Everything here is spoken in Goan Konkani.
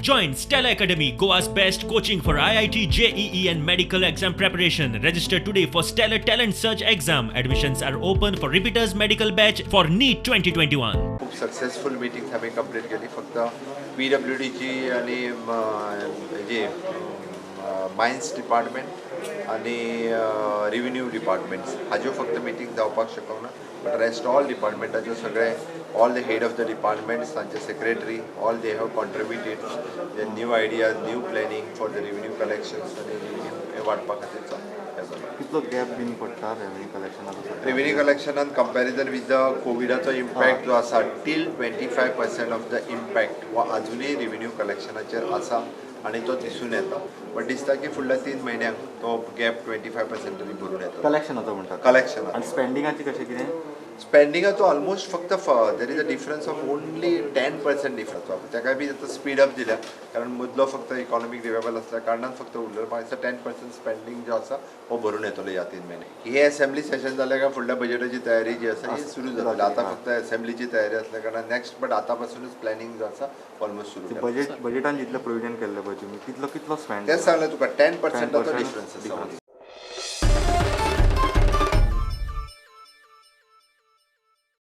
Join Stella Academy, Goa's best coaching for IIT, JEE, and medical exam preparation. Register today for Stellar Talent Search exam. Admissions are open for repeaters medical batch for NEET 2021. खूप सक्सेसफूल मिटिंग्स आमी कंप्लीट केली. फक्त पीडब्ल्यूडीची आणि जे मायन्स डिपार्टमेंट आणि रिव्हेन्यू डिपार्टमेंट्स हाज्यो फक्त मिटींग जावपाक शकना, बट रेस्ट ऑल डिपार्टमेंटाच्यो सगळे, all the head of the departments, तांचे secretary, all they have contributed the new ideas, new planning for the revenue collections आनी हें वाडपा खातीरचो हें जाला. कितलो गॅप बीन पडटा रेव्हेन्यू कलेक्शनाचो? रेव्हेन्यू कलेक्शनान कंपॅरिजन विथ the कोविडाचो इम्पॅक्ट जो आसा, till 25% of the impact हो आजुनूय रेव्हेन्यू कलेक्शनाचेर आसा आनी तो दिसून येता. बट दिसता की फुडल्या 3 म्हयन्यांक तो गॅप 25% तरी भरून येता. कलेक्शनाचो म्हणटा? कलेक्शनाचो. आनी स्पेंडिंगाची कशें कितें? स्पेंडिंगाचो ऑलमोस्ट फक्त there is a difference of only 10% difference. ताकाय बी आतां स्पीड अप दिल्या, कारण मदलो फक्त इकॉनॉमीक रिवायवल आसल्या कारणान फक्त उरलेलो. म्हाका दिसता 10% स्पेंडींग जो आसा हो भरून येतलो ह्या 3 म्हयने. हे असेंब्ली सेशन जालें काय फुडल्या बजेटाची तयारी जी आसा ही सुरू जातली. आतां फक्त असेंब्लीची तयारी असल्या कारणान नेक्स्ट, बट आतां पासूनच प्लॅनिंग जो आसा ऑलमोस्ट सुरू केला. बजेटान जितलें प्रोविजन केल्लें पळय तुमी, तितलो कितलो स्पेंड? तेच सांगलें तुका, 10%चो 10% डिफरन्स आसा. Difference.